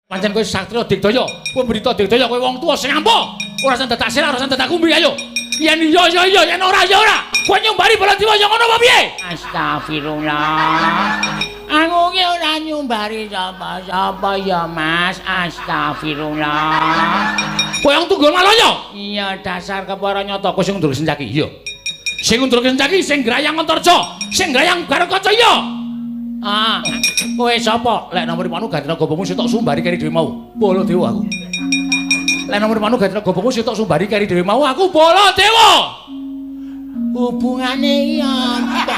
Pancen kowe satriya digdaya, kowe mbrita digdaya, kowe wong tuwa sing ampuh. Ora usah dadak sirah, ora usah dadak kumbi, ayo. Yen iya iya iya, yen ora ya ora. Kowe nyumbari Baladewa ya ngono apa piye? Astagfirullah. Aku ki ora nyumbari sapa-sapa ya, Mas. Astagfirullah. Kowe wong tunggal malaya? Iya, dasar kepara nyata kowe sing ngundur Sencaki. Iya. Sing ngundur Sencaki sing grayang Antarja, sing grayang Garukaca iya. Ah, kowe sapa? Lek nomor panu ganti gobomu sitok sumbari keri dhewe mau. Baladewa aku. Lek nomor panu ganti gobomu sitok sumbari keri dhewe mau aku Baladewa. Hubungane iki apa?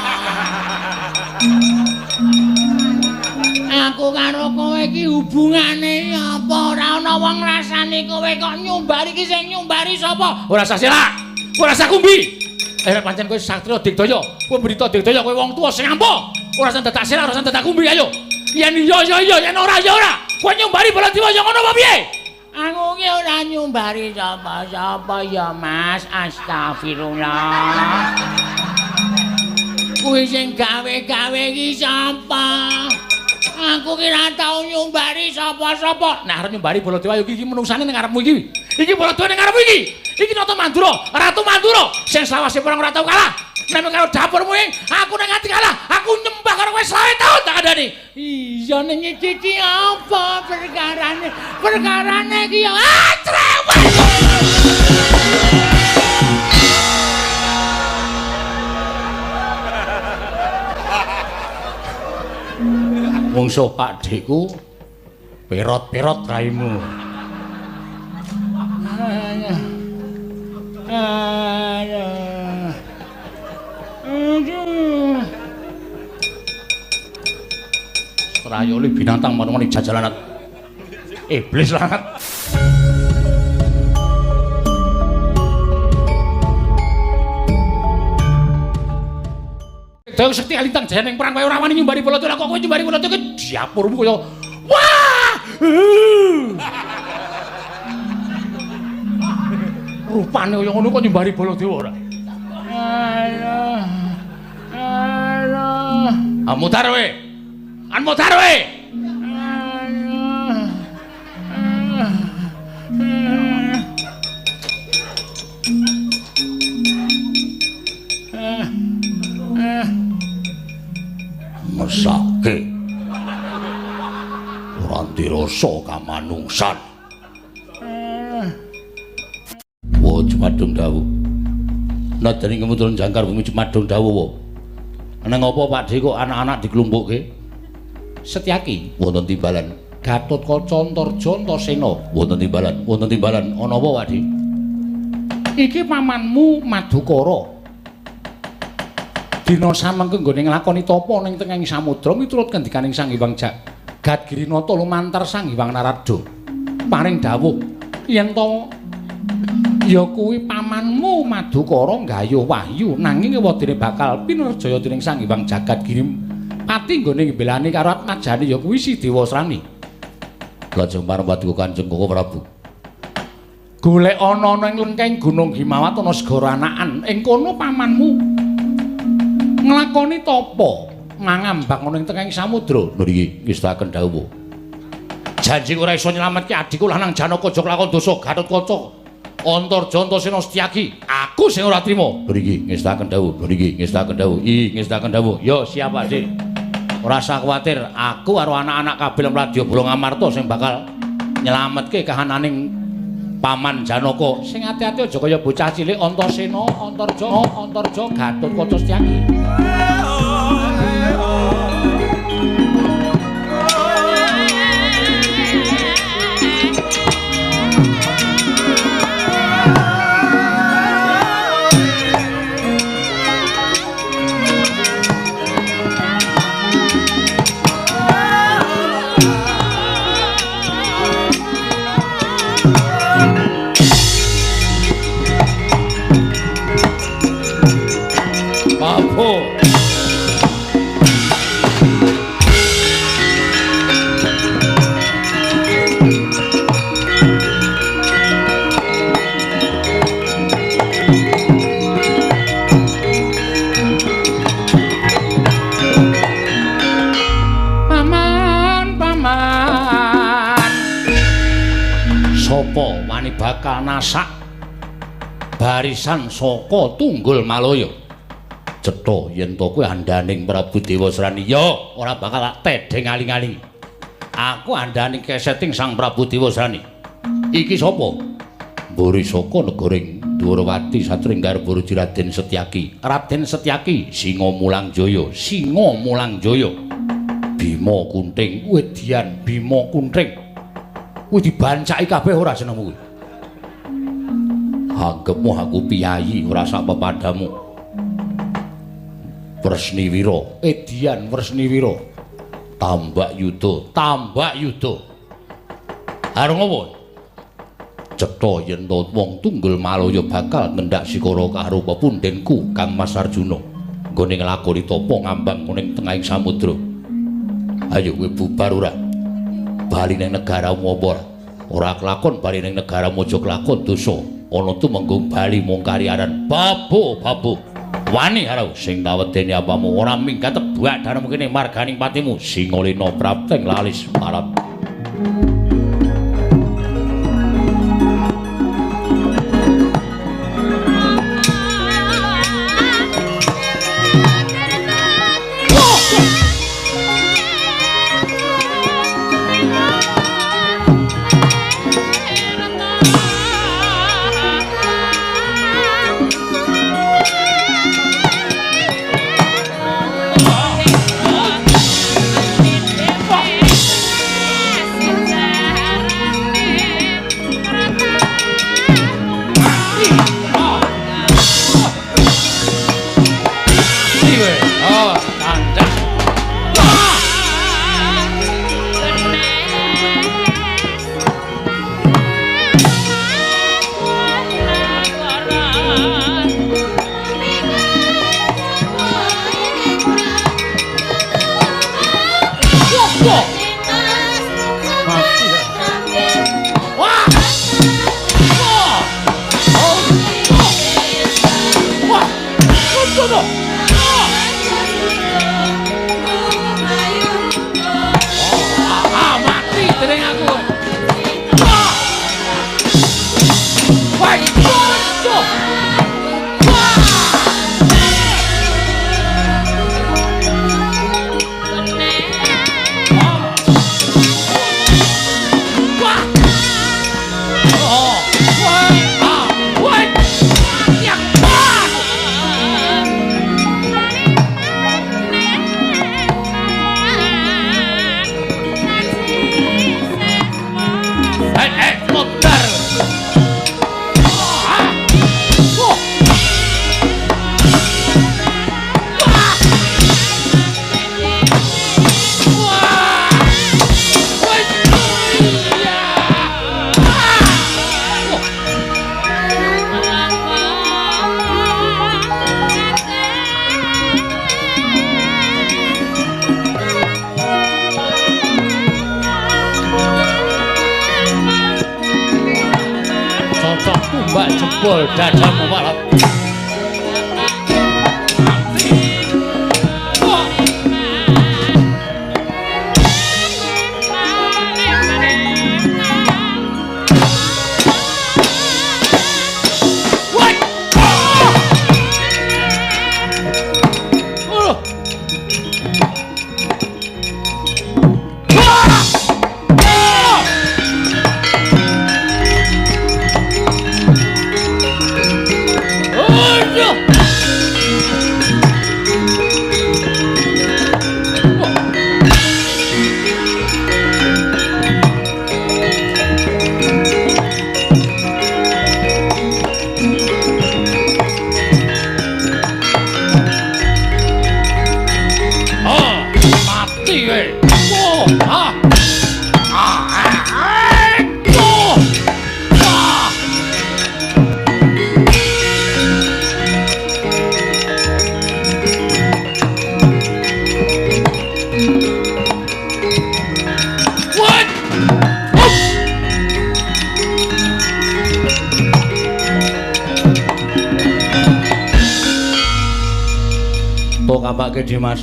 Aku karo kowe iki hubungane apa? Ora ana wong ngrasani kowe kok nyumbari iki sing nyumbari sapa? Ora usah selak. Ora usah kumbi. Eh pancen kowe satriya digdaya, kowe mbrita digdaya, kowe wong tuwa sing ampuh. Ora usah dadak sirah, ora usah dadak kumbi, ayo. Yen iya iya iya, yen ora ya ora. Kowe nyumbari Baladewa ya ngono apa piye? Aku ki ora nyumbari sapa-sapa ya, Mas. Astagfirullah. Kuwi sing gawe-gawe iki sapa? Aku ki ora tau nyumbari sapa-sapa. Nah, arep nyumbari Baladewa iki iki menungsane ning ngarepmu iki. Iki Baladewa ning ngarepmu iki. Iki Nata Mandura, Ratu Mandura sing selawase perang ora tau kalah. Nek karo dapurmu ing, aku nek nganti kalah, aku nyembah karo kowe 20 taun tak kandhani. Iya ning iki iki apa perkarane? Perkarane iki ya ah cerewet. Mungsuh Pakdheku perot-perot raimu. Aduh. Aduh. Trayoli binatang manungane jajalanat. Iblis lanat. Dewa Sekti Alintang jaya ning perang kowe ora wani nyumbari Baladewa kok kowe nyumbari Baladewa ki dapurmu kaya wah. Rupane kaya ngono kok nyumbari Baladewa ora? Alah. Alah. Ah mutar kowe. An mutar kowe. Alah. Mesake. Ora ndirasa kamanungsan. Wo jumadung dawuh. Nadyan ing kemuduran jangkar bumi jumadung dawuh wo. Nang apa Pakdhe kok anak-anak diklumpukke? Setyaki wonten timbalan. Gatotkaca Antarja Antasena wonten timbalan, wonten timbalan. Ana apa Pakdhe? Iki pamanmu Madukara. Dina samengke nggone nglakoni tapa ning tengahing samudra miturut ngendikaning Sang Hyang Jagat Girinata lumantar Sang Hyang Narada. Paring dawuh yen to ya kuwi pamanmu Madukara nggayuh wahyu nanging ewadene bakal pinerjaya dening Sang Hyang Jagat Giri pati nggone ngbelani karo atmajane ya kuwi si Dewasrani. Lajeng marang paduka Kanjeng Koko Prabu. Golek ana ing lengkeng Gunung Himawat ana segara anakan ing kono pamanmu nglakoni tapa mangambang ana ing tengahing samudra. Lho iki ngestakaken dawuh. Janji ora iso nyelametke adhiku lanang Janaka aja kelakon dosa Gatotkaca Antarja Antasena Setyaki. Aku sing ora trima. Lho iki ngestakaken dawuh. Lho iki ngestakaken dawuh. I ngestakaken dawuh. Yo siap Pakdhe. Ora usah kuwatir, aku karo anak-anak kabeh Mladya Bolong Amarta sing bakal nyelametke kahananing Paman Janaka. Sing ati-ati aja kaya bocah cilik Antasena, Antarja, Antarja Gatotkaca Setyaki. Papo. Sapa wani bakal nasak barisan saka Tunggul Malaya? Cetha yen to kowe andhaning Prabu Dewasrani. Ya, ora bakal tak tedheng aling-aling. Aku andhaning keseting Sang Prabu Dewasrani. Iki sapa? Mburi saka negaring Dwarawati satringgar Boruji Raden Setyaki. Raden Setyaki Singa Mulang Jaya, Singa Mulang Jaya. Bima Kunting, wedian Bima Kunting. Kuwi dibancaki kabeh ora jenengmu kuwi. Anggepmu aku piyayi ora sak pepadamu. Wresniwira, edian Wresniwira. Tambak Yuda, Tambak Yuda. Arep ngopo? Cetha yen to wong Tunggul Malaya bakal ngendak sikara karo pepundhenku Kang Mas Arjuna. Nggone nglakoni tapa ngambang ning tengahing samudra. Ayo kowe bubar ora? Bali ning negaramu apa ora? Ora kelakon bali ning negaramu aja kelakon dosa. Ana tumenggung bali mung kariaran. Babu, babu. Wani karo sing tawedene apamu ora minggat tebak daremu kene marganing patimu Singalena prapteng lalis marap. Jebol dadamu malah. Kapake Dimas.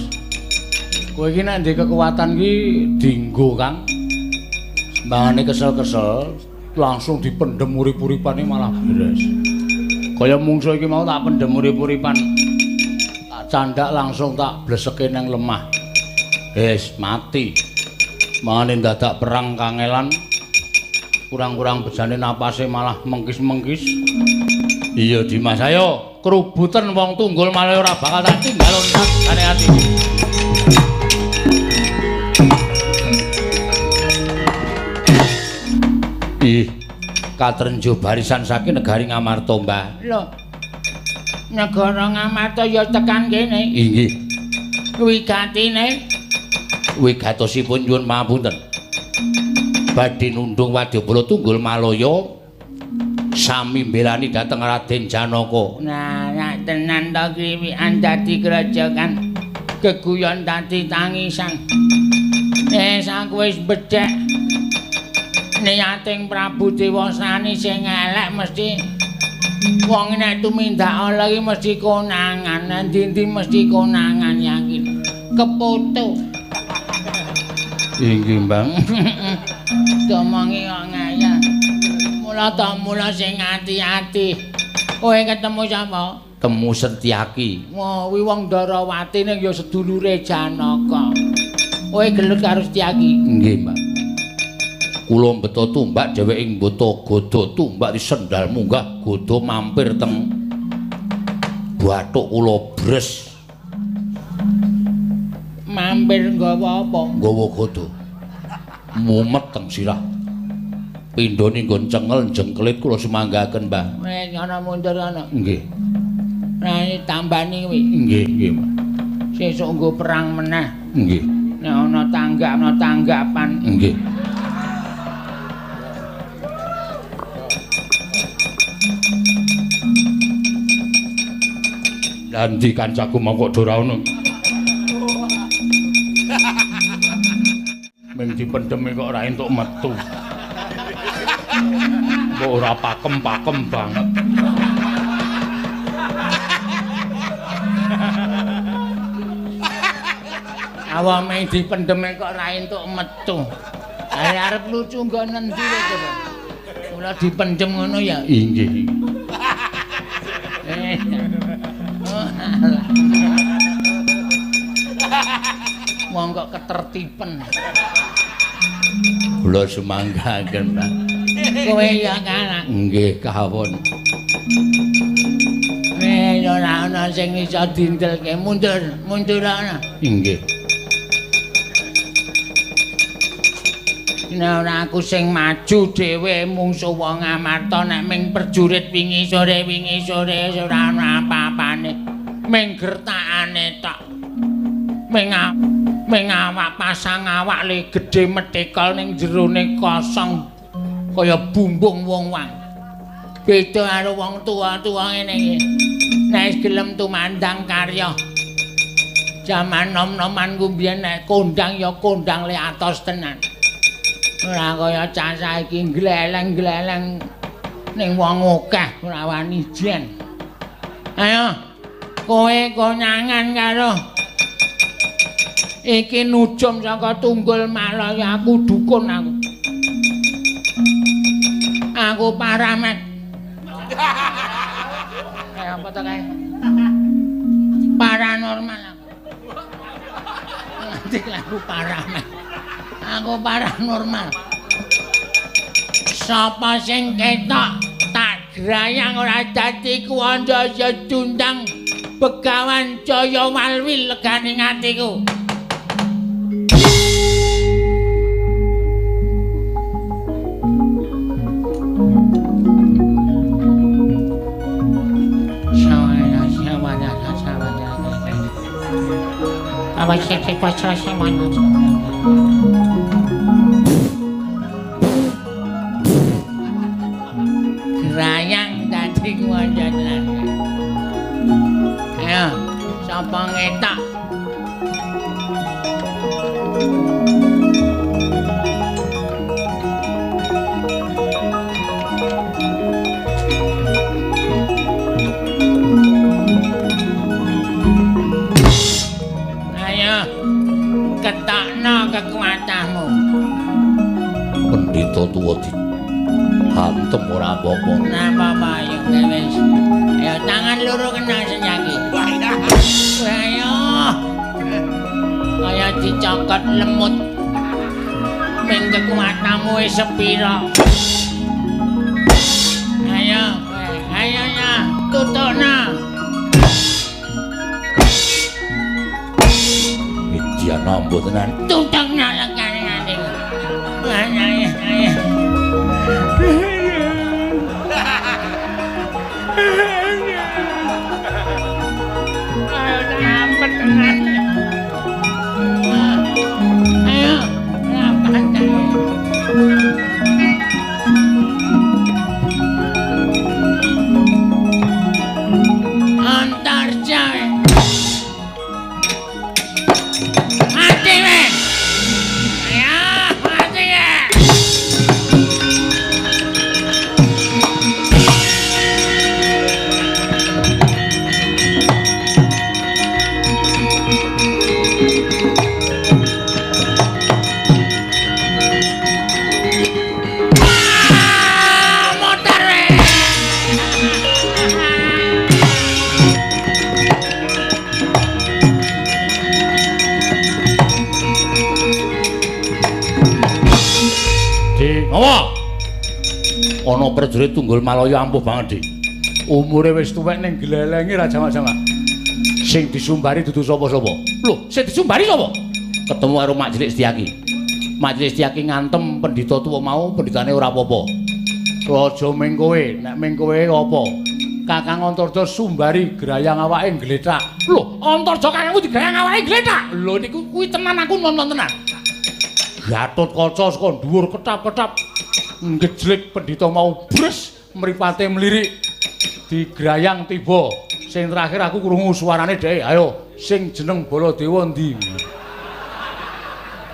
Kowe iki nek ndek kekuatan ki dinggo, Kang. Sembangane kesel-kesel, Langsung dipendhem urip-uripane malah beres. Kaya mungsuh iki mau tak pendhem urip-uripan. Tak candak langsung tak bleseke nang lemah. Wis mati. Mangane dadak perang kangelan. Kurang-kurang bejane napase malah mengkis-mengkis. Iya Dimas, ayo krubuten wong Tunggul malah ora bakal tak tinggal ontane ati. Ih, katrenjo barisan saking negari Ngamarta, Mbah. Lho. Negara Ngamarta ya tekan kene. Inggih. Wigatine wigatosipun nyuwun pangapunten. Badhe nundung wadyabala Tunggul Malaya sami mbelani dhateng Raden Janaka. Nah, nek tenan to kriwikan dadi krajakan, geguyon dadi tangisan. Wis aku wis becek. Niating Prabu Dewasani sing elek mesti wong nek tumindak ala iki mesti konangan, endi-endi mesti konangan yakin. Kepoto. Inggih, Bang. Domongi kok ngayal. Mula ta mula sing ati-ati. Kowe ketemu sapa? Temu Setyaki. Wah, kuwi wong Ndarawati ning ya sedulure Janaka. Kowe gelut karo Setyaki? Nggih, Mbak. Kula mbeta tumbak dheweke mbeta gada tumbak disendal munggah gada mampir teng bathuk kula bres. Mampir nggawa apa? Nggawa gada. Mumet teng sirah. Pindhone nggon cengel jengkelit kula sumanggaken, Mbah. Wis ana mundur ana. Nggih. Nah, tambani kuwi. Nggih, nggih, Mbah. Sesuk nggo perang meneh. Nggih. Nek ana tanggap, ana tanggapan. Nggih. Lah ndi kancaku mau kok ora ono. Ming dipendheme kok ora entuk metu. Kok ora pakem-pakem banget. Awak ming dipendheme kok ora entuk metu. Lah arep lucu nggo nendi kowe to? Kula dipendhem ngono ya. Inggih. Wong kok ketertiben. Kula sumanggaken, Pak. Kowe ya kalah. Nggih, kawon. Wis ora ana sing iso dindelke. Mundur, mundur ana. Inggih. Nek ora aku sing maju dhewe mungsuh wong Amarta nek ming perjurit wingi sore ora ana apa-apane. Ming gertakane tok. Ming awak pasang awak le gedhe metekol ning jerone kosong kaya bumbung wong wang. Beda karo wong tuwa-tuwa ngene iki. Nek wis gelem tumandang karya. Jaman nom-noman ku mbiyen nek kondang ya kondang le atos tenan. Ora kaya cah saiki gleleng-gleleng ning wong akeh ora wani jen. Ayo kowe konangan karo iki nujum saka Tunggul Malaya, aku dukun aku. Aku paramet. Kayak apa to kae? Paranormal aku. Nanti aku paramet. Aku paranormal. Sapa sing ketok tak grayang ora dadi kuwanda ya dundang Begawan Jaya Walwi legane atiku. Grayang dadi kuwanda tenan. Ayo, sapa ngetok? Ayo, ketokno kekuatanmu. Pendhita tuwa di Hantem ora apa-apa. Ora apa-apa ayo wis. Ayo tangan loro kena Setyaki. Ayo. Kaya dicokot lemut. Ming kekuatanmu wis sepira. Ayo, ayo ya, tutukna. Widya nambo tenan. Tutukna lekane ati. Ayo, ayo. Ayo ampet tenan. Ayo, rapat Antarja. Mati we. Ayo, mati we. Motor we. Di, ngopo? Ana prajurit Tunggul Malaya ampuh banget, Dik. Umure wis tuwek ning glelenge ra jamak-jamak. Sing disumbari dudu sapa-sapa. Lho, sing disumbari sapa? Ketemu karo Mak Cilik Setyaki. Mak Cilik Setyaki ngantem pendhita tuwa mau, pendhitane ora apa-apa. Aja ming kowe, nek ming kowe apa? Kakang Antarja sumbari grayang awake nglethak. Lho, Antarja kakangku digrayang awake nglethak. Lho niku kuwi tenan aku nonton tenan. Gatotkaca saka dhuwur ketap-ketap ngejlik pendhita mau bres mripate mlirik digrayang tiba. Sing terakhir aku krungu suarane dhek, ayo sing jeneng Baladewa ndi?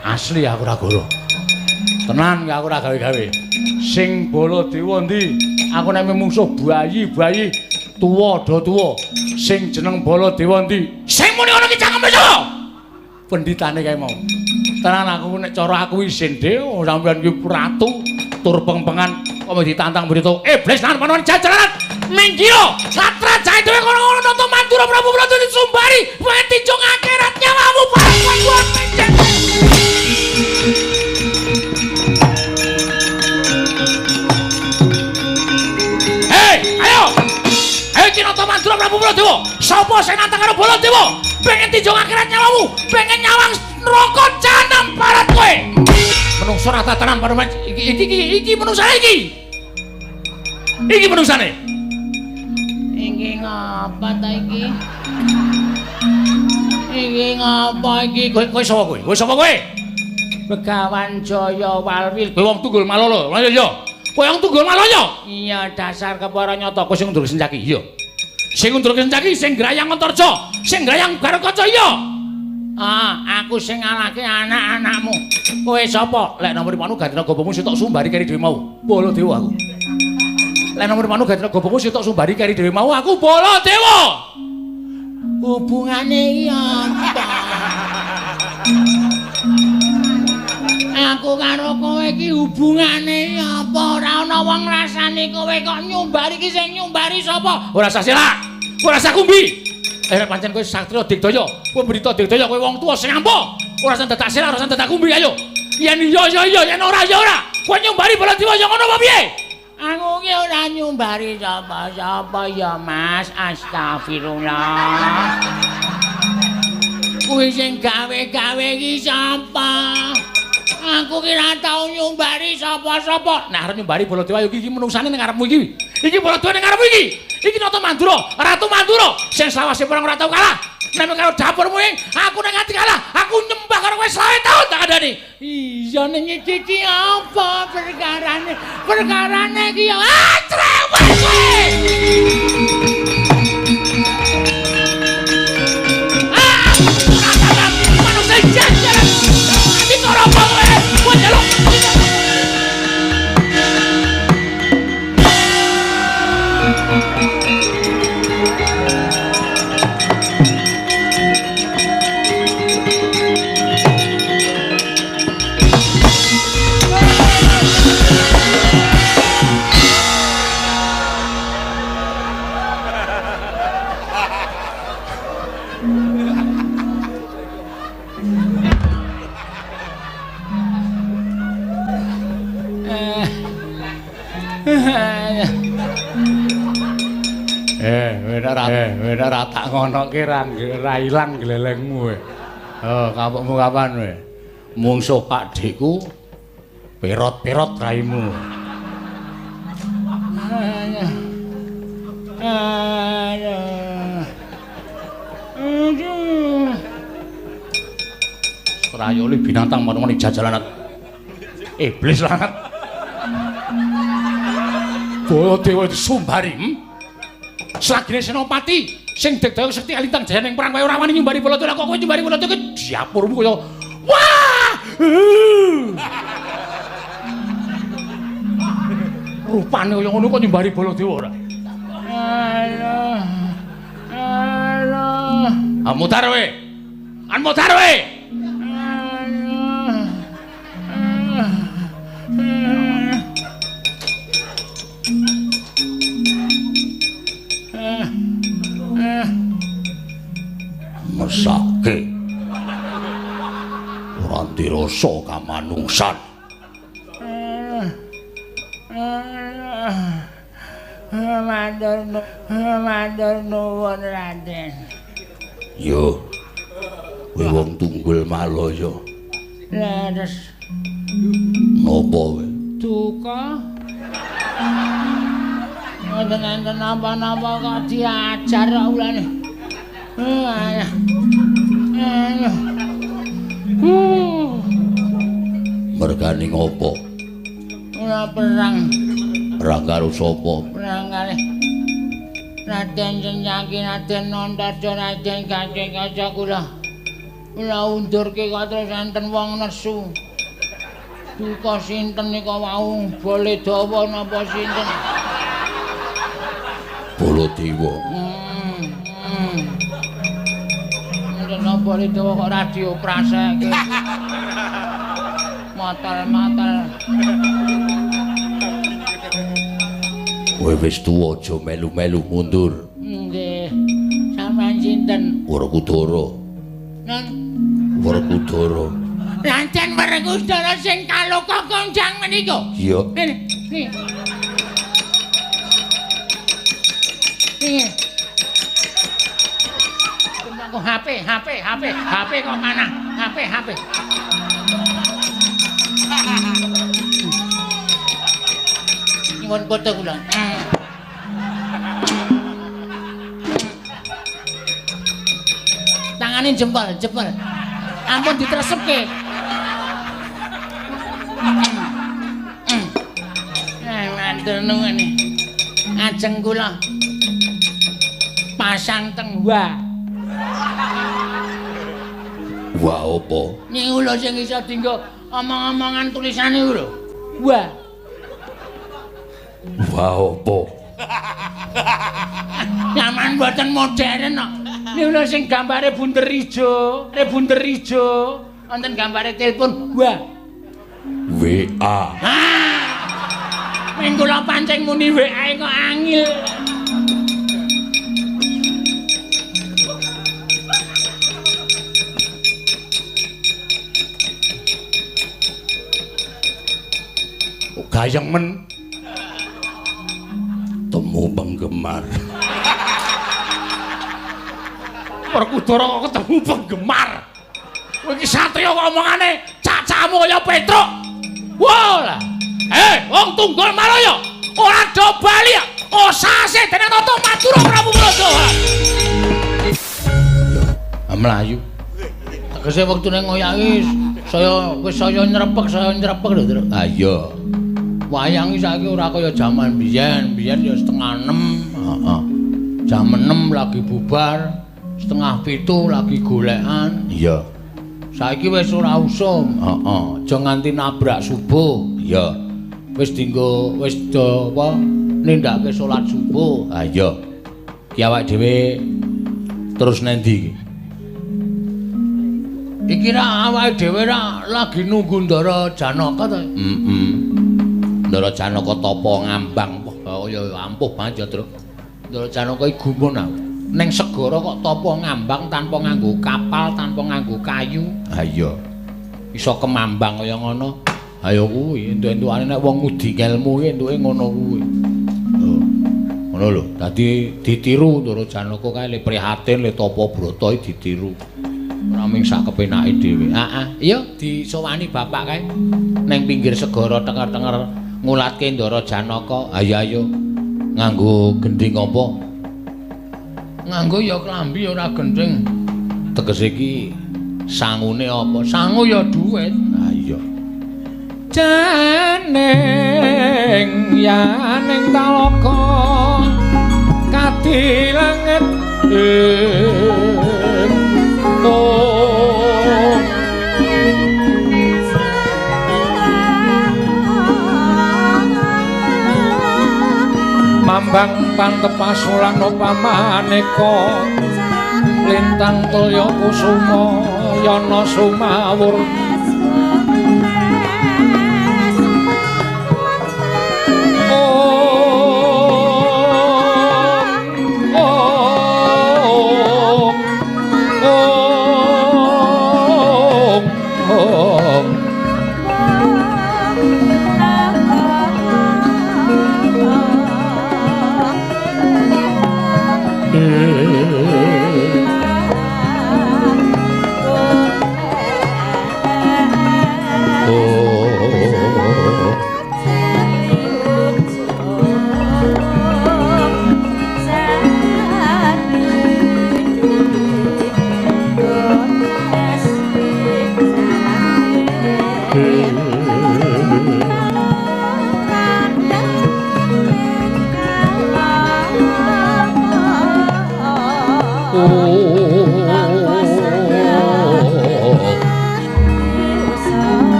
Asli aku ora goro. Tenan aku ora gawe-gawe. Sing Baladewa ndi? Aku nek mungsuh bayi-bayi tuwa do tuwa. Sing jeneng Baladewa ndi? Sing muni ngono ki cangkeme sapa? Pendhitane kae mau. Tenan aku nek cara aku isin dhewe sampeyan ki ratu tur pengpengan kok ditantang berita iblis lan panon jajaran minggiro satra jae dhewe kono-kono nata Mandura Prabu Prabu disumbari mati jong akhirat nyawamu parang pencet. Hei, ayo. Ayo ki nata Mandura Prabu Pradewa. Sapa sing nantang karo Baladewa? Pengen tinjong akhirat nyawamu, pengen nyawang neraka jahanam barat kowe. Menungso ora tenan paruman iki iki iki menungsane iki. Iki menungsane. Iki ngapa ta iki? Iki ngapa iki? Kowe kowe sapa kowe? Kowe sapa kowe? Begawan Jaya Walwil. Kowe wong Tunggul Malala. Ayo ya. Kowe wong Tunggul Malaya. Iya, dasar kepara nyata kowe sing ngundur Sencaki. Iya. Sing ngundur Sencaki sing grayang Antarja, sing grayang Garukaca iya. Ah, aku sing ngalahke anak-anakmu. Kowe sapa? Lek nomor panu gantina gobomu sing tok sumbari keri dhewe mau. Baladewa aku. Lek nomor panu gantina gobomu sing tok sumbari keri dhewe mau aku Baladewa. Hubungane iki apa? Aku karo kowe iki hubungane apa? Ora ana wong ngrasani kowe kok nyumbari iki sing nyumbari sapa? Ora sah selak. Ora sah kumbi. Nek pancen kowe satriya digdaya, kowe berita digdaya kowe wong tuwa sing ampuh. Ora usah dadak selak, ora usah dadak kumbi ayo. Yen iya ya iya, yen ora ya ora. Kowe nyumbari Baladewa ya ngono apa piye? Aku ki ora nyumbari sapa-sapa ya, Mas. Astagfirullah. Kuwi sing gawe-gawe iki sapa? Aku ki ora tau nyumbari sapa-sapa. Nah, arep nyumbari Baladewa iki menungsane ning ngarepmu iki. Iki Baladewa ning ngarepmu iki. Iki Nata Mandura, Ratu Mandura sing selawase perang ora tau kalah. Nek karo dapurmu ing, aku nek nganti kalah, aku nyembah karo kowe 20 taun tak kandhani. Iya ning iki iki apa perkarane? Perkarane iki ya ah trewek kowe. Ah, manungsa jajaran. Ati karo apa kowe? Kowe njaluk. Kowe ora tak ngonoke ra ilang glelengmu kowe. Oh, kapokmu kapan kowe? Mungsuh Pakdheku perot-perot raimu. Strayoli binatang manungane jajalan iblis lanat. Baladewa disumbari. Selagine Senopati sing degdaya sekti alintang jaya ning perang wae ora wani nyumbari Baladewa, kok kowe nyumbari Baladewa ki diapurmu kaya wah. Rupane kaya ngono kok nyumbari Baladewa ora. Alah. Alah. Ah mutar kowe. An mutar kowe. Alah. Mesake ora dirasa kamanungsan. Matur nuwun Raden. Yo. Kowe wong tunggul Malaya. Leres. Napa kowe? Duka. Mboten enten napa-napa kok diajar kok ulane. Mergane ngopo? Ora perang. Perang karo sapa? Perang kalih Raden Senyaki, Raden Antaja, Raden Gatotkaca kula. Kula undurke kok terus enten wong nesu. Duka sinten nika wau? Baladewa napa sinten? Baladewa. Napa Baladewa kok ora diopraseke? Matal-matal. Kowe wis tuwa aja melu-melu mundur. Nggih. Sampeyan sinten? Werkudara. Nang Werkudara. Lancen Werkudara sing kaloka konjang menika. Iya. Nggih. Nggih. Kok HP kok mana? HP. Nyuwun foto kula. Tangane jempol. Ampun ditresepke. Matur nuwun. Ajeng kula pasang teng wa. Wa apa? Niku lho sing iso dienggo omong-omongan tulisane ku lho. Wa. Wa apa? Zaman mboten modern kok. Niku lho sing gambare bunder ijo, wonten gambare telepon wa. WA. Ming kula pancing muni WA kok angil. Gayeng men temu penggemar. Werkudara kok ketemu penggemar. Kowe iki satriya kok omongane cacamu kaya Petruk. Wah lah. Wong tunggul Malaya ora do bali. Osase dening Nata Madura Prabu Baladewa. Mlayu. Tegese wektune ngoyaki saya wis saya nyrepek lho, Truk. Ha iya. Wayang iki saiki ora kaya jaman biyen, biyen ya 5:30, heeh. Jam 6 lagi bubar, 6:30 lagi golekan. Iya. Saiki wis ora usum, heeh. Aja nganti nabrak subuh. Iya. Wis dienggo wis do apa nindakake salat subuh. Ha iya. Ki awake dhewe terus nendi iki? Iki ra awake dhewe ra lagi nunggu Ndara Janaka to. Heeh. Ndara Janaka tapa ngambang. Oh ya ampuh banget ya, Truk. Ndara Janaka iki gumun aku. Ning segara kok tapa ngambang tanpa nganggo kapal, tanpa nganggo kayu. Ha iya. Iso kemambang kaya ngono. Ayo kuwi entuk-entukane nek wong ngudi ngelmu iki entuke ngono kuwi. Lho. Ngono lho, dadi ditiru Ndara Janaka kae le prihatin le tapa brata iki ditiru. Ora mung sak kepenake dhewe. Heeh, iya disowani bapak kae ning pinggir segara tenger-tenger ngulatke Ndara Janaka. Ayo ayo nganggo gendhing apa? Nganggo ya klambi ora gendhing. Tegese iki sangune apa? Sangu ya dhuwit. Ha iya. Janing yaning talaga kadilanget mambang pantepasulan pamaneka lintang tulya kusuma yana sumawur.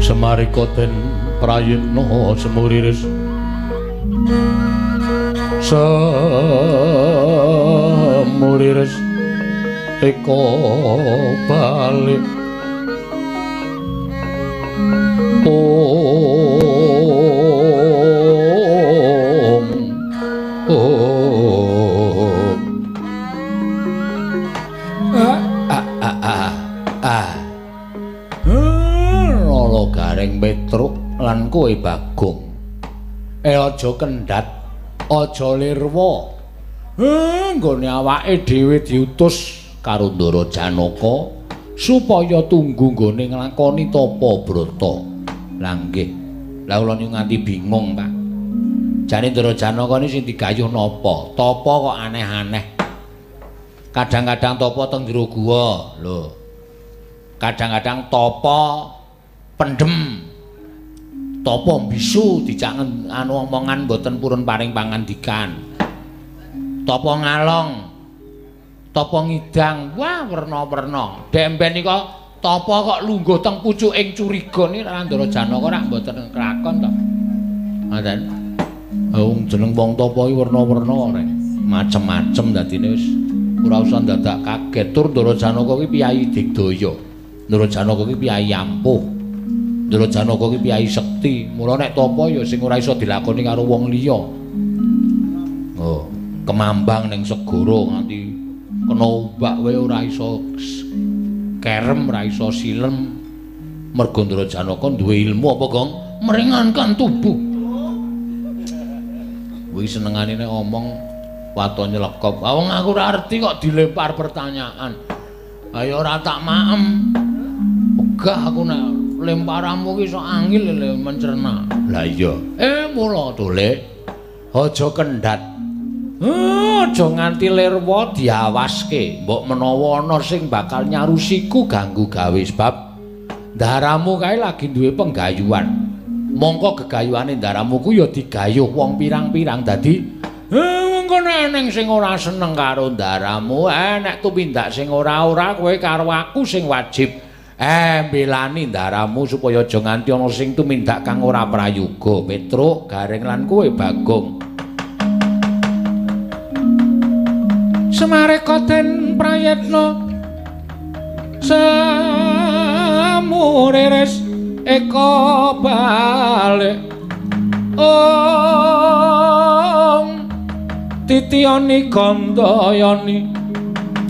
Semarika den prayitna semuriris semuriris eka balik om om a a a a Nala Gareng Petruk lan kowe Bagong. Aja kendhat, aja lirwa. Nggone awake dhewe diutus karo Ndara Janaka supaya tunggu nggone nglakoni tapa brata. Lah nggih. Lah kula niku nganti bingung, Pak. Jane Ndara Janaka niki sing digayuh napa? Tapa kok aneh-aneh. Kadang-kadang tapa teng jero guwa. Lho. Kadang-kadang tapa pendem. Tapa bisu dijak anu omongan mboten purun paring pangandikan. Tapa ngalong. Tapa ngidang. Wah, werna-werna. Demben nika tapa kok lungguh teng pucuking curiga niki Ndara Janaka rak mboten kelakon to. Ngoten. Wong jeneng wong tapa iki werna-werna rek. Macem-macem dadine wis ora usah dadak kaget. Tur Ndara Janaka ki piyayi digdaya. Ndara Janaka ki piyayi ampuh. Ndara Janaka ki piyayi sekti. Mula nek tapa ya sing ora iso dilakoni karo wong liya. Oh, kemambang ning segara nganti kena ombak wae ora iso kerem, ora iso silem. Mergo Ndara Janaka duwe ilmu apa, Gong? Meringankan tubuh. Kuwi senengane nek omong waton nyelekop. Ah wong aku ora arti kok dilempar pertanyaan. Ayo ora tak maem. Wegah aku nek lemparanmu ki iso angil le mencerna. Lah iya. Mula to, Lek. Aja kendhat. Aja nganti lirwa diawaske. Mbok menawa ana sing bakal nyarusiku ganggu gawe sebab ndaramu kae lagi duwe penggayuhan. Mongko gegayuhane ndaramu ku ya digayuh wong pirang-pirang dadi mengko nek sing ora seneng karo ndaramu, nek tumindak sing ora-ora kowe karo aku sing wajib mbelani ndaramu supaya aja nganti ana sing tumindak kang ora prayoga. Petruk, Gareng lan kowe Bagong. Semareka den prayitna samurires eka balik ong titiyani gandayani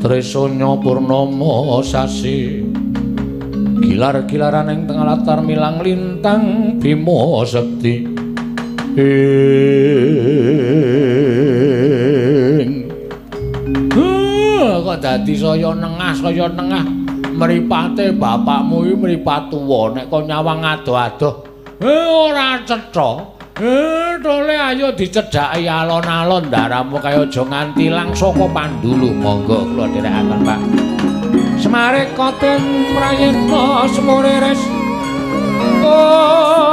trisanya purnama sasi gilar-gilaran ing tengah latar milang lintang bima sekti ing kok dadi saya nengah mripate bapakmu iki mripat tuwa nek kok nyawang adoh-adoh ora cetha. Tole ayo dicedhaki alon-alon ndaramu kaya aja nganti ilang saka pandulu. Monggo kula dherekaken, Pak. Semareka den prayitna semurires ong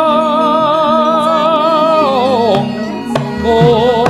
oh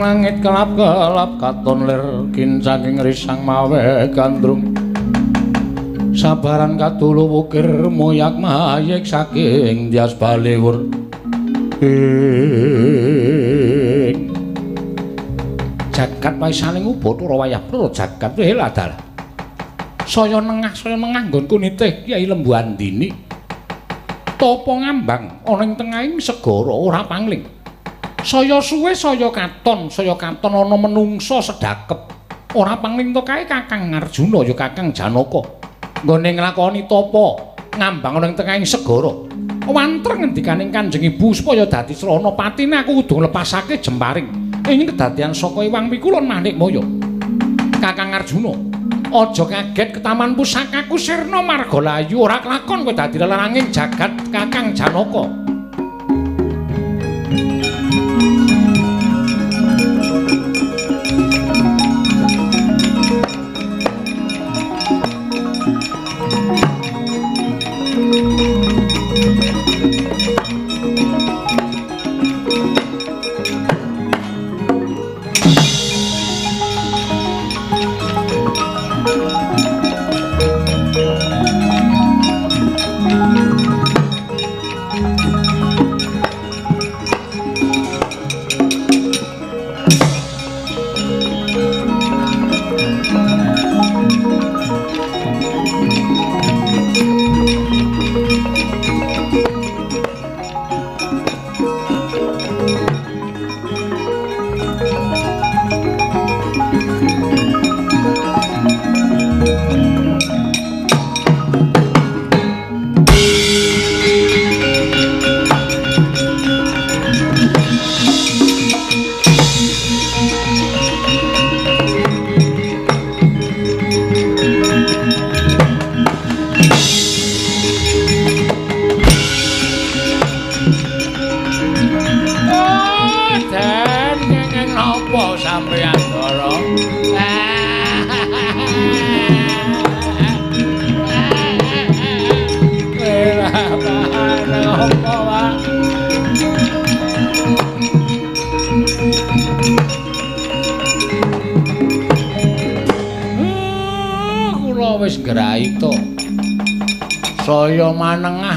langit kelap-kelap katon lir kincanging risang mawe gandrung. Sabaran katulu wukir moyak mayek saking Dias Baliwur. Ing jagat waisaning Ubathara wayah pra jagat adalah. Saya nengah nggonku nitih Kyai Lembu Andini. Tapa ngambang ana ing tengahing segara ora pangling. Saya suwe saya katon ana menungsa sedakep. Ora pangling to kae Kakang Arjuna ya Kakang Janaka. Nggone nglakoni tapa ngambang ana ing tengahing segara. Wanter ngendikaning Kanjeng Ibu supaya dadi srana patine aku kudu nglepasake jemparing. Ing kedadian saka Iwang Wikulon Manikmaya. Kakang Arjuna, aja kaget ketaman pusakaku sirna marga layu ora kelakon kowe dadi lelaranging jagat Kakang Janaka.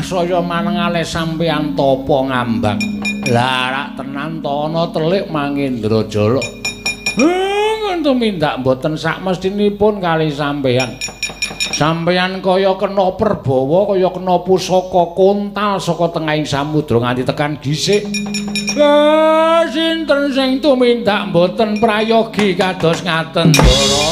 Saya manengah le sampeyan tapa ngambang. Lah rak tenan to ana telik Mangendra Jala. Ngono tumindak mboten sak mestinipun kali sampeyan. Sampeyan kaya kena perbawa, kaya kena pusaka kontal saka tengahing samudra nganti tekan gisik. Lah sinten sing tumindak mboten prayogi kados ngaten, Ndara?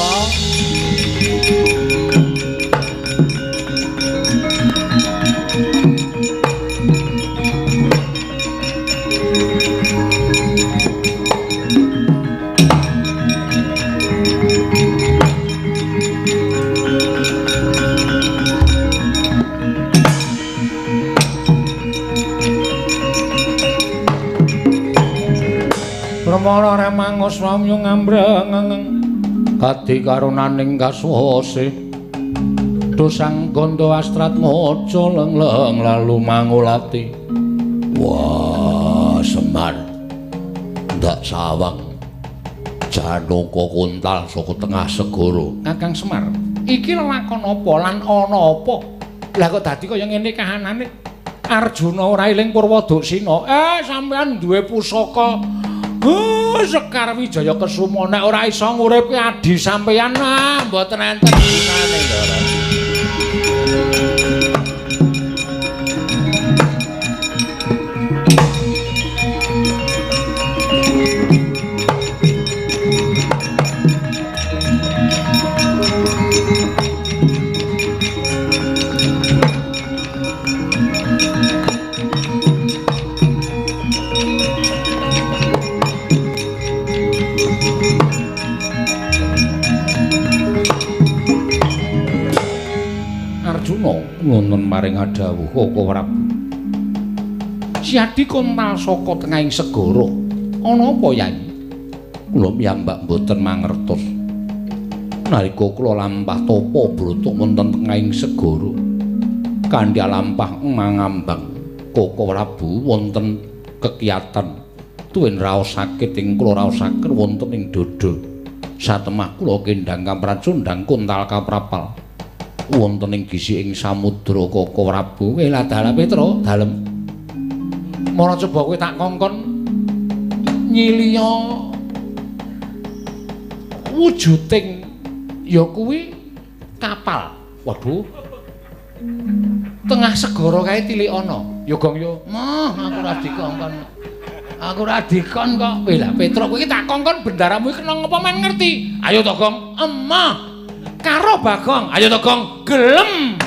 Permana remangos wamyu ngambreng kadi karunaning kaswase dosang gondo astrat mojo lengleng lalu mangulati. Wah Semar ndak sawang Janaka kontal saka tengah segara. Kakang Semar, iki lelakon apa lan ana apa? Lah kok dadi kaya ngene kahanane? Arjuna ora eling Purwoduksina. Sampeyan duwe pusaka Sekar Wijaya Kesuma nek ora iso nguripke adhi sampeyan mboten enten gunane, Ndara. Nuwun maring adhawuh Koko Prabu. Siadi kontal saka tengahing segara. Ana apa, Yai? Kula piyambak mboten mangertos. Nalika kula lampah tapa brata wonten tengahing segara, kanthi lampah mangambang Koko Prabu wonten kekiyatan Tuwin raos sakit ing kula raosaken wonten ing dada. Satemah kula kendhang kamracundhang kuntal kaprapal. Wonten ing gisi ing samudra Kaka Prabu. Weh dalah Petra, dalem. Mara coba kowe tak kongkon nyiliya wujuding ya kuwi kapal. Waduh. Tengah segara kae tilik ana. Ya Gong ya. Moh, aku ora dikongkon. Aku ora dikon kok. Weh lah Petra kowe iki tak kongkon bendaramu iki kena ngapa men ngerti. Ayo to Gong. Emoh. Karo Bagong. Ayo to Gong. Gelem.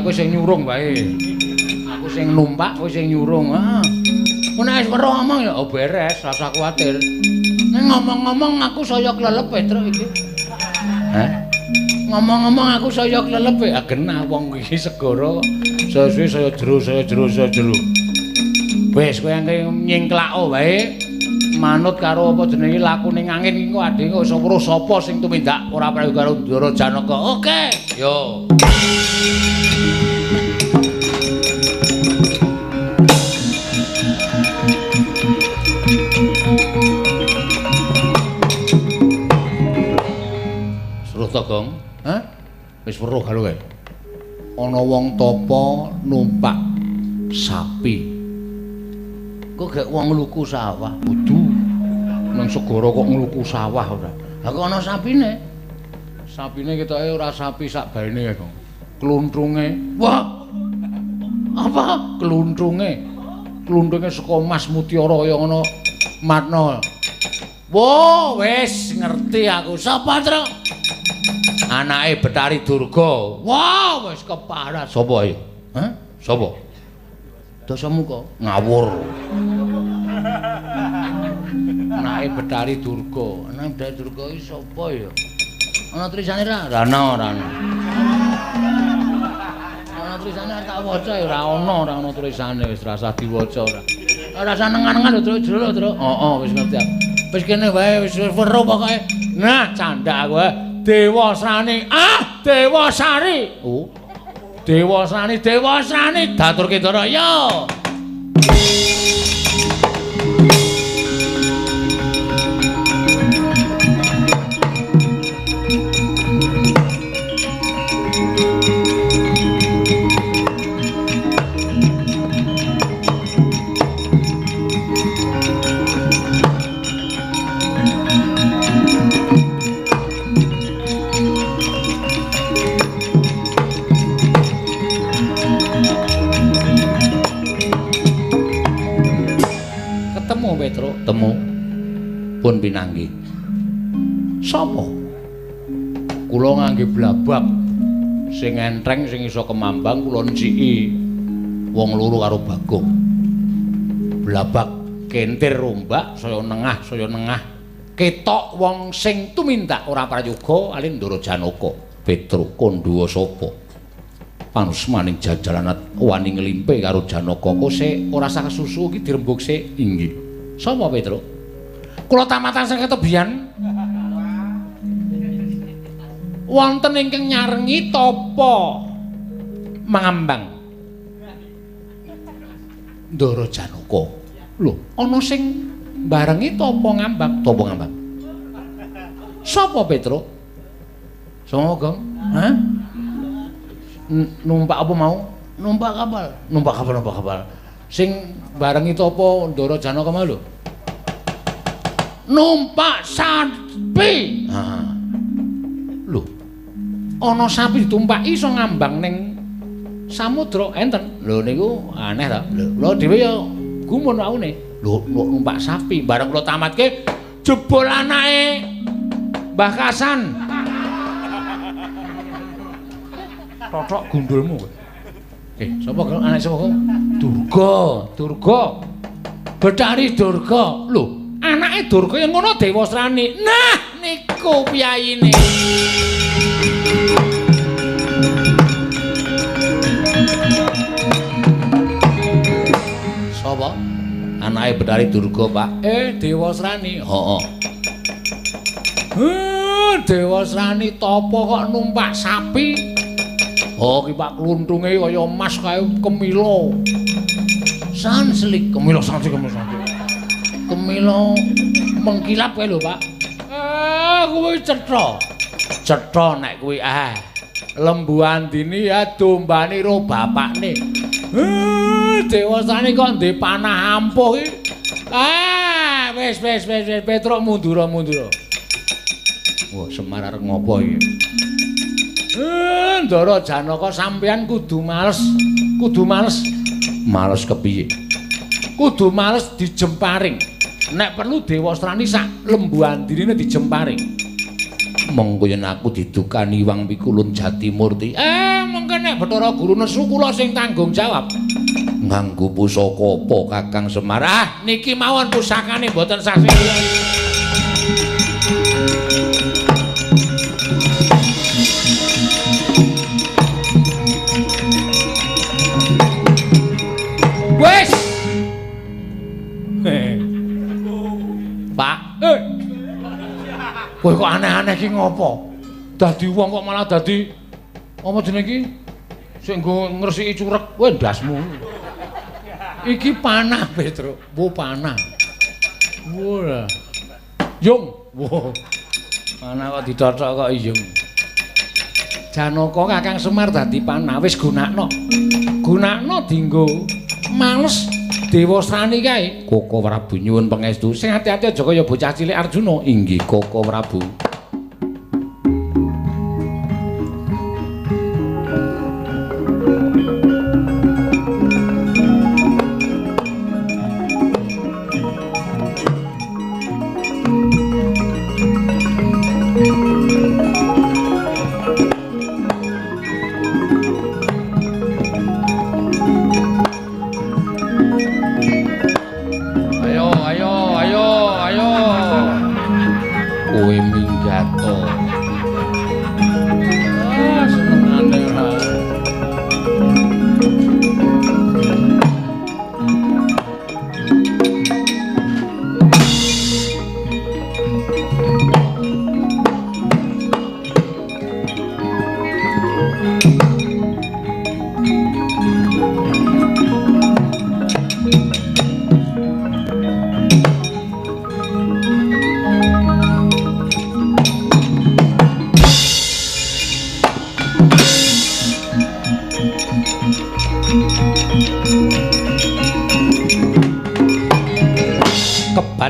Kowe sing nyurung wae. Aku sing numpak, kowe sing nyurung. Heeh. Ku nek wis weruh omong ya oh beres, ora usah kuwatir. Nek ngomong-ngomong aku saya klelep Petruk iki. Hah? Ngomong-ngomong aku saya klelep. Ah genah wong iki segara saya suwe saya jero, saya jero, saya jero. Wis kowe angke nyingklako wae. Manut karo apa jenenge lakune angin iki kok adhe kok iso weruh sapa sing tumindak ora prayoga karo Ndara Janaka. Oke. Yo. Seruh to, Gong? Hah? Wis weruh karo kae. Ana wong tapa numpak sapi. Kok gek wong ngluku sawah? Kudu nang segara kok ngluku sawah ora. Lah kok ana sapine? Sapine ketoke ora sapi sak baene ya, Gong. Kluntrunge. Wah. Apa? Kluntrunge. Kluntrunge saka Mas Mutiara kaya ngono matna. Wo, wis ngerti aku. Sapa, Truk? Anake Betari Durga. Wah, wis keparat. Sapa ayo? Hah? Sapa? Dasamuka. Ngawur. Anake Betari Durga. Anake Betari Durga iki sapa ya? Ana tulisane ra? Ora ana, ora ana. Ana tulisane tak waca ya ora ana, ora ana tulisane wis rasah diwaca ora. Ora usah nengan-nengan lho, Truk, jero lho, Truk. Heeh, wis ngerti aku. Wis kene wae wis weruh pokoke. Nah, candak aku. Dewasrani. Ah, Dewasari. Oh. Dewasrani, Dewasrani daturke Ndara. Yo. Petruk temu pun pinanggih. Sapa? Kula ngangge blabak sing entreng sing iso kemambang kula nciki wong loro karo Bagong. Blabak kentir rombak saya nengah saya nengah. Ketok wong sing tumindak ora prayoga alih Ndara Janaka. Petruk kandha sapa? Panusmaning jajalan wani nglimpe karo Janaka kose ora sah kesusu iki dirembug sik. Inggih. Sapa Petruk? Kula tamatan saking tebian. Wonten ingkang nyarengi tapa mangambang Ndara Janaka. Lho, ana sing barengi tapa ngambang, tapa ngambang. Sapa Petruk? Sapa, Gong? Hah? Numpak apa mau? Numpak kapal. Numpak kapal, numpak kapal. Sing barengi tapa Ndara Janaka mau lho. Numpak sapi. Heeh. Lho. Ana sapi ditumpaki iso ngambang ning samudra enten. Lho niku aneh ta. Lho kula dhewe ya gumun waune. Lho numpak sapi bareng kula tamatke jebul anake Mbah Kasan. Totok gundulmu kowe. Sapa anak sapa? Durga, Durga. Bathari Durga. Lho, anake Durga yen ngono Dewasrani. Nah, niku piyayine. Sapa? Anake Bathari Durga, Pak. Dewasrani. Heeh. Dewasrani tapa kok numpak sapi? Oh, ki Pak kluntunge kaya emas kae kemila. Sanslik kemila sanslik kemila sanslik. Kemila mengkilap kae lho, Pak. Kuwi cetha. Cetha nek kuwi Lembu Andini ya dombane ro bapakne. Dewasane kok ndek panah ampuh iki. Wis wis wis wis Petruk mundur mundur. Wah, Semar arep ngopo iki? Ndara Janaka sampeyan kudu males. Kudu males. Males kepiye? Kudu males dijemparing. Nek perlu Dewasrani sak Lembu Andinine dijemparing. Mengko yen aku didukani Wang Pikulun Jatimurti. Mengko nek Bathara Guru nesu kula sing tanggung jawab. Nganggo pusaka apa Kakang Semar? Niki mawon pusakane mboten sasi. Wes. Pak, Kowe kok aneh-aneh iki ngopo? Dadi wong kok malah dadi apa jenenge iki? Sing nggo ngresiki curek, kowe ndasmu. Iki panah, Petruk. Wo panah. Wah. Yung. Wo. Panah kok ditothok kok yung. Janaka Kakang Semar dadi panah wis gunakno. Gunakno dienggo males Dewasrani kae. Koko Prabu nyuwun pangestu. Sing ati-ati aja kaya bocah cilik Arjuna. Inggih Koko Prabu.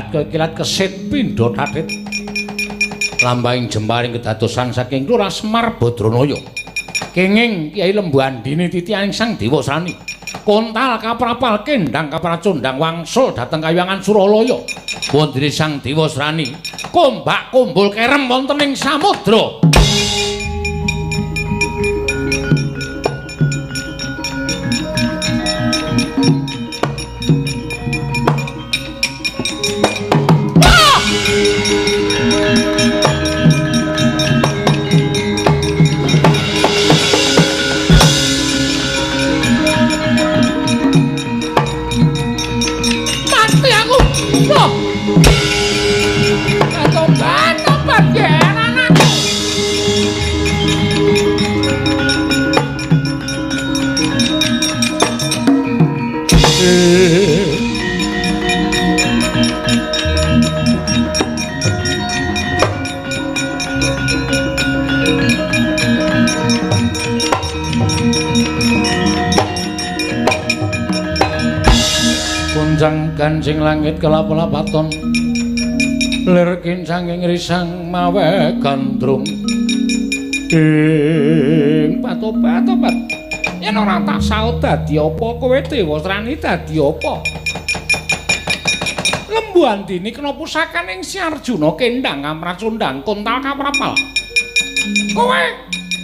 Kekilat kesit pindha tatit lambahing jemparing kedadosan saking Lurah Semar Badranaya kenging Kyai Lembu Andini titianing Sang Dewasrani kontal kaprapal kendang kapracundang wangsul dhateng kayangan Suralaya wondene Sang Dewasrani kombak kumbul kerem wonten ing samudra. Kancing langit kelap-lapaton lir kincanging risang mawe gandrung ing patobat-tobat yen ora tak saut dadi apa kowe Dewasrani dadi apa Lembu Andini kena pusakaning Si Arjuna kendang kamracundang kontal kaprapal kowe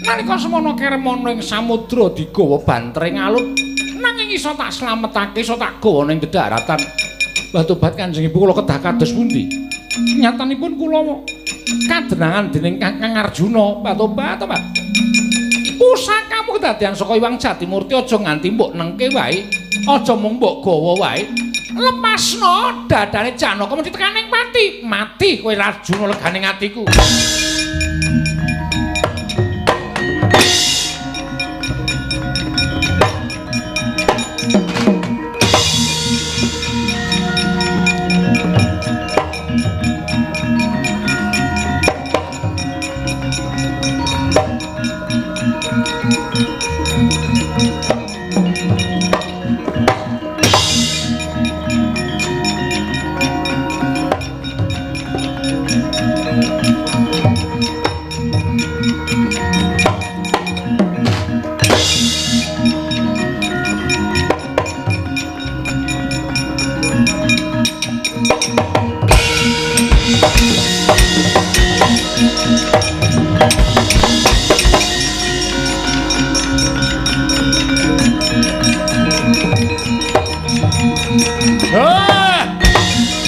Nalika semono kerem ana ing samudra digawa bantering alut, nanging iso tak slametake, iso tak gawa ning dedaratan. Batobat Kanjeng Ibu kula kedah kados pundi? Nyatanipun kula kadenangan dening Kakang Arjuna. Batobat, tobat. Pusakamu kedadian saka Iwang Jatimurti aja nganti mbok nengke wae, aja mung mbok gawa wae. Lepasno dadane Janaka mesti tekaning pati. Mati kowe Arjuna legane atiku.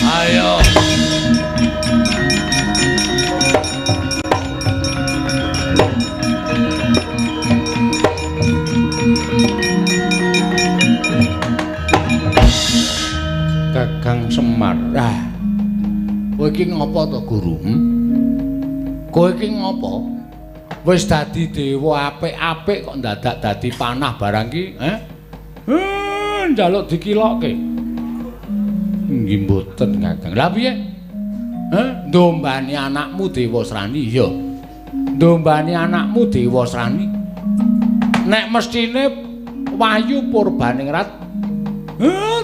Ayo. Kakang Semar. Ah. Kowe iki ngopo to, Guru? Kowe iki ngopo? Wis dadi dewa apik-apik kok ndadak dadi panah barang ki, eh? Njaluk dikilokke. Nggih mboten, Kakang. Lah piye? Heh, ndombani anakmu Dewasrani? Iya. Ndombani anakmu Dewasrani. Nek mestine Wahyu Purbaningrat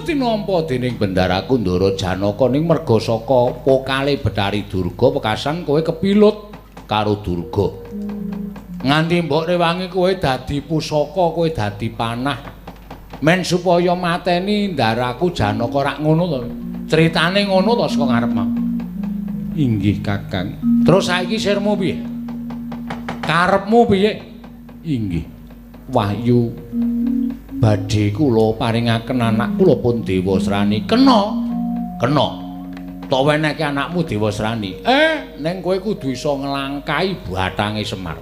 tinampa dening Bendaraku Ndara Janaka ning merga saka pokale Betari Durga pekasan kowe kepilut karo Durga. Nganti mbok rewangi kowe dadi pusaka, kowe dadi panah. Men supaya mateni ndaraku Janaka rak ngono to. Critane ngono to saka ngarep mau. Inggih, Kakang. Terus saiki sirmu piye? Karepmu piye? Inggih. Wahyu badhe kula paringaken anak kula pun Dewasrani. Kena. Kena. Tok wenehke anakmu Dewasrani. Ning kowe kudu iso nglangkahi bathange Semar.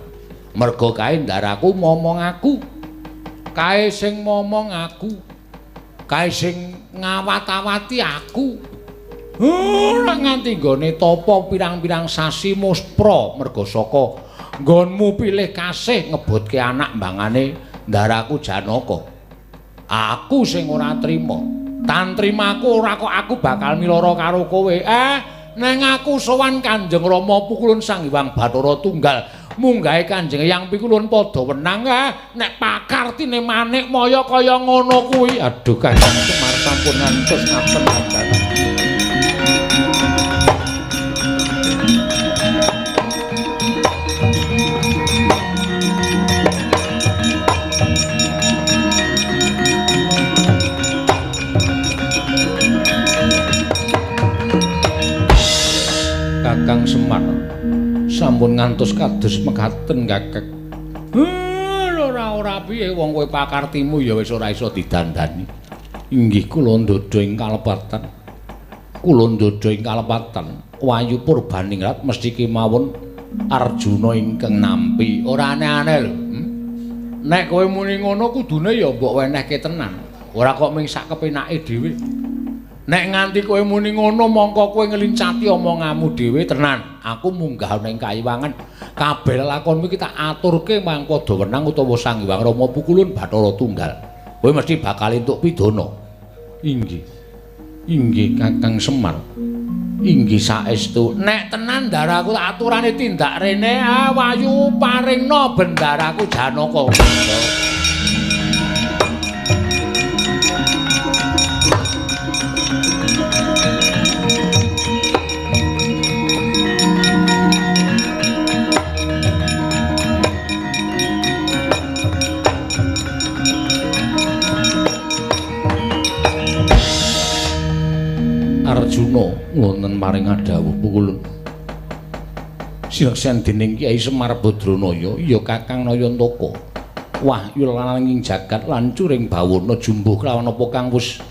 Merga kae ndaraku momong aku. Kae sing momong aku. Kae sing ngawat-awati aku. Ora nganti nggone tapa pirang-pirang sasi muspra merga saka nggonmu pilih kasih ngebotke anak mbangane ndaraku Janaka. Aku sing ora trima. Tantrimaku ora kok aku bakal miloro karo kowe. Neng aku sowan Kanjeng Rama Pukulun Sang Hyang Bathara Tunggal. Munggahe Kanjeng Hyang Pikulun padha wenang. Nek pakartine manik maya kaya ngono kuwi. Aduh, Kanjeng Semar sampun ngantos ngaten Kakang. Kakang Semar sampun ngantos kados mekaten Kakang. Ora piye wong kowe pakartimu ya wis ora iso didandani. Inggih kula ndodha ing kalepatan. Kula ndodha ing kalepatan. Wahyu Purbaningrat mesti kemawon Arjuna ingkang nampi. Ora aneh-aneh lho. Nek kowe muni ngono kudune ya mbok wenehke tenan. Ora kok mung sak kepenake dhewe. Nek nganti kowe muni ngono mongko kowe ngelincati omonganmu dhewe tenan. Aku munggah ning kayiwangan. Kabeh lakonmu iki tak aturke marang padha wenang utawa Sang Hyang Rama Pukulun Bathara Tunggal. Kowe mesti bakal entuk pidana. Inggih. Inggih Kakang Semar. Inggih saestu. Nek tenan ndaraku tak aturane tindak rene, Wahyu paringna bendaraku Janaka. Arjuna wonten maring adhawuh Pukulun. Sineksen dening Kyai Semar Badranaya ya Kakang Nayantaka. Wahyu lananging jagat lan curing bawana jumbuh kelawan apa kang wis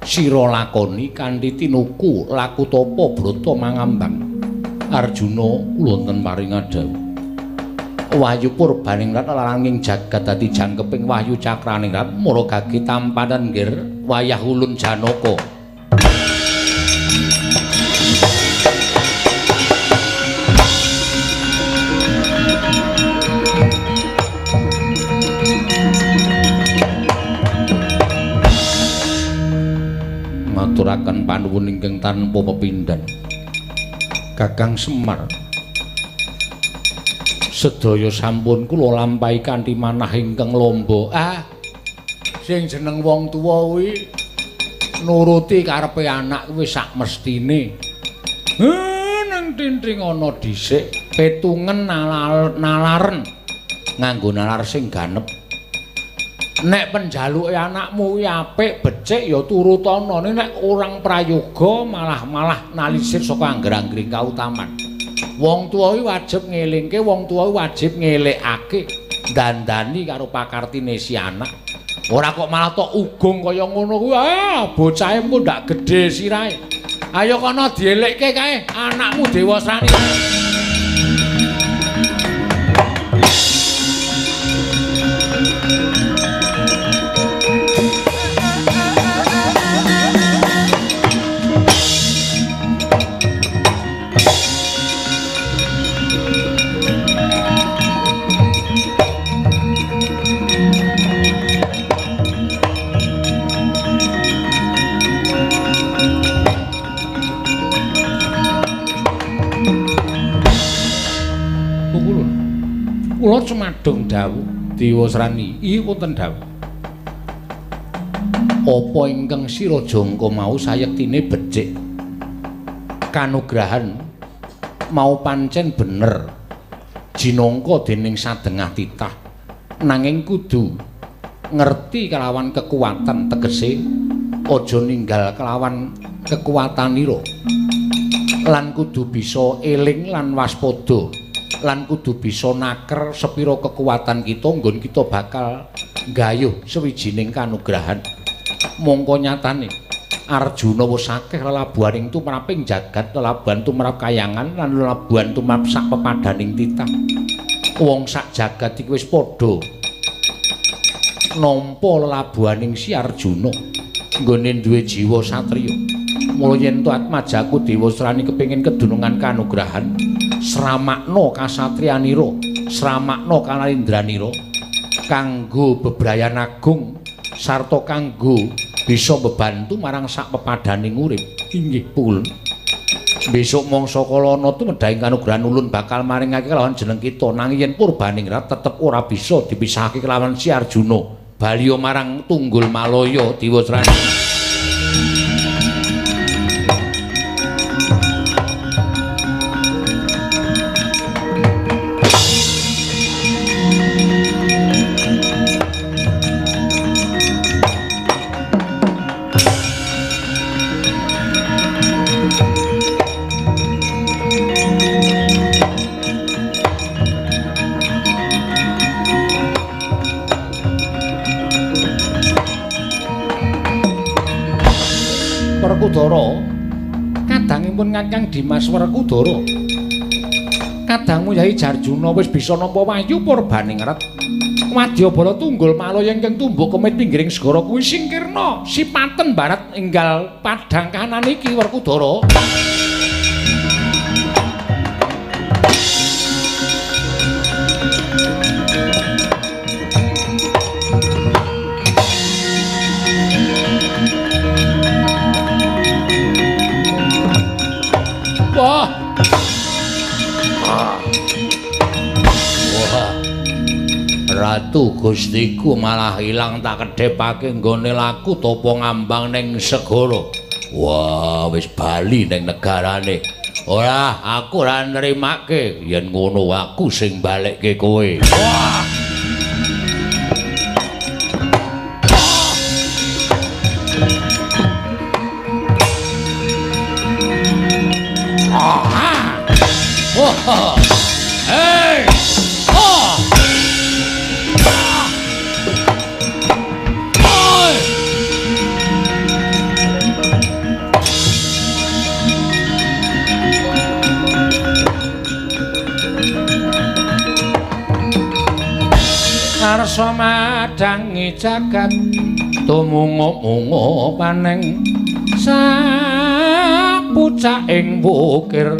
sira lakoni kanthi tinuku laku tapa brata mangambang. Arjuna wonten paring dawuh. Wahyu purbaningrat lananging jagat dadi jangkeping wahyu cakraningrat mara gage tampanan nggir wayah ulun Janaka. Maturaken panuwun ingkang tanpa pepindhan. Kakang Semar, sedaya sampun kula lampahi kanthi manah ingkang lamba. Ah, sing jeneng wong tuwa kuwi nuruti karepe anak kuwi sak mestine. Nang tintring ana dhisik, petungen nalaren nganggo nalar sing ganep. Nek penjaluke anakmu kuwi apik becik ya turutana, nek orang prayoga malah-malah nalisir saka angger-anggering kautaman. Wong tuwa kuwi wajib ngelingke, wong tuwa kuwi wajib ngelekake, dandani karo pakartine si anak. Ora kok malah tok ugung kaya ngono kuwi. Ah, bocahe engko ndak gedhe sirahe. Ayo kono dielekke kae anakmu Dewasrani. Kula cumadung dawuh Dewasrani, iki wonten dawuh. Apa ingkang sira jangka mau sayektine becik? Kanugrahan mau pancen bener jinangka dening sadengah titah, nanging kudu ngerti kelawan kekuatan, tegese aja ninggal kelawan kekuatanira, lan kudu bisa eling lan waspada, lan kudu bisa naker sepira kekuatan kita nggon kita bakal nggayuh sewijining kanugrahan. Mongko nyatane Arjuna wis akeh lelabuhaning tumraping jagat, lelabuhan tumrap kayangan lan lelabuhan tumrap sak pepadaning titah. Wong sak jagat iki wis padha nampa lelabuhaning si Arjuna nggone duwe jiwa satriya. Mula yen to atmajaku Dewasrani kepengin kedunungan kanugrahan, sramakna kasatriyanira, sramakna kanaindranira kanggo bebrayan agung sarta kanggo bisa mbebantu marang sak pepadaning urip. Inggih pun. Besok mangsa kalana tumedhahing kanugrahan ulun bakal maringake kelawan jeneng kita, nanging yen purbaningrat tetep ora bisa dipisahake kelawan si Arjuna. Baliya marang Tunggul Malaya Dewasrani. Werkudara, kadangipun Kakang Dimas Werkudara, kadangmu Yai Jarjuna wis bisa nampa wahyu purbaningrat. Wadyabala Tunggul Malaya ingkang tumbuk kemit pinggiring segara kuwi singkirna sipaten barat enggal padhang kahanan iki Werkudara. Wah. Wah. Ratu Gustiku malah ilang tak kedhepake nggone laku topo ngambang ning segara. Wah, wis bali ning negarane. Ora, aku ora nrimake yen ngono aku sing balekke kowe. Wah. Oh. Hei! Oh! Oi! Karsa madangi jagat tumungup-mungup paneng sapucaking wukir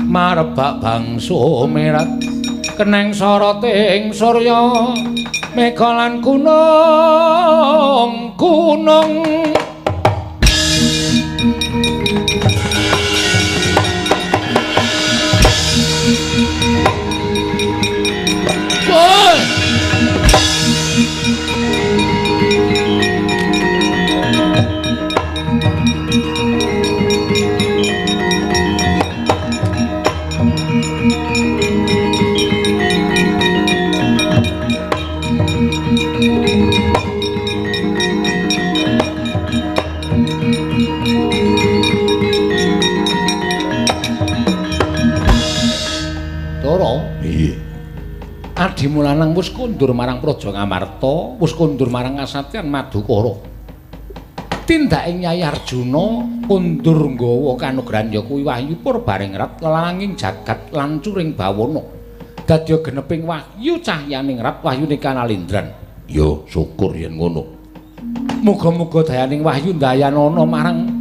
marebak bangsa merat keneng soroting surya mega lan gunung gunung. Adimu lanang wis kondur marang Praja Ngamarta, wis kondur marang Kasatyan Madukara. Tindake Nyai Arjuna kondur nggawa kanugrahan ya kuwi wahyu purbaring rat lelanging jagat lan curing bawana. Dadya geneping wahyu cahyaning rat wahyune kanalindran. Ya syukur yen ngono. Muga-muga dayaning wahyu ndayanana marang